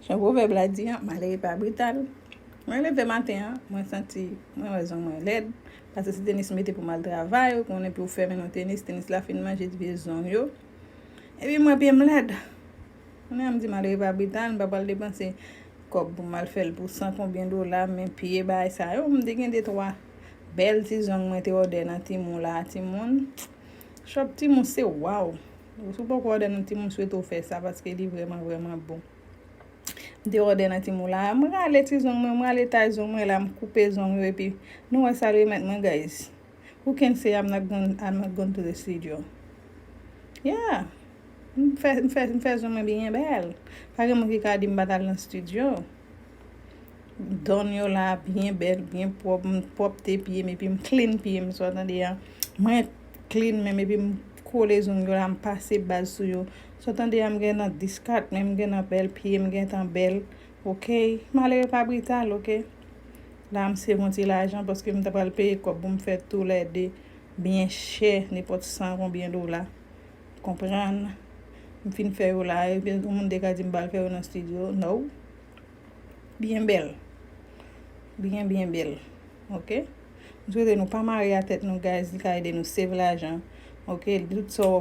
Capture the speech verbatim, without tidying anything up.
Jan pwovèb la di an, malere pa brital. Mwen leve maten an, mwen santi, mwen wè zong mwen lèd. Paske se tenis m mete pou m al travay, ou konnen pou w fèmen nan tenis, tenis la fin manje vye zong yo. Epi mwen pye m lèd. Kounye a m di malere pa brital, m pa pral depanse kòb pou m al fè l pou san konbyen dola, men pye bagay sa yo, m te gen de twa bèl ti zong mwen te òdè nan Temu la, timoun. Shop Temu se waw. Si w poko òdè nan Temu, m swete w fè sa paske li vrèman, vrèman bon. M te òdè nan Temu la, m rale ti zong mwen, m rale tay zong mwen la, m koupe zong yo epi nou wè sa l remèt mwen, guys. Who can say I'm not going, I'm not going to the studio? Yeah. M fè, m fè, m fè zong mwen byen bèl. Pa gen moun ki ka di m pa t al nan studio. Don yo la byen bèl, byen pwòp, m pwòpte pye m epi m clean pye m, sa w tande a. Mwen clean menm epi m kole zong yo la, m pase baz sou yo. Sa w tande a, m gen nan diskat, men m gen nan bèl pye, m gen tan bèl. Oke? Malere pa brital, oke? La, m save yon ti lajan paske m ta pral peye kòb pou m fè toulède byen chè, nenpòt san konbyen dola. Konprann? M fin fè yo la, epi yon moun te ka di m pa al fè yo nan studio. No. Byen bèl. Byen, byen bèl. Oke? M swete nou pa mare a tèt nou, guys, li ka ede nou save lajan. Oke? Tout sa w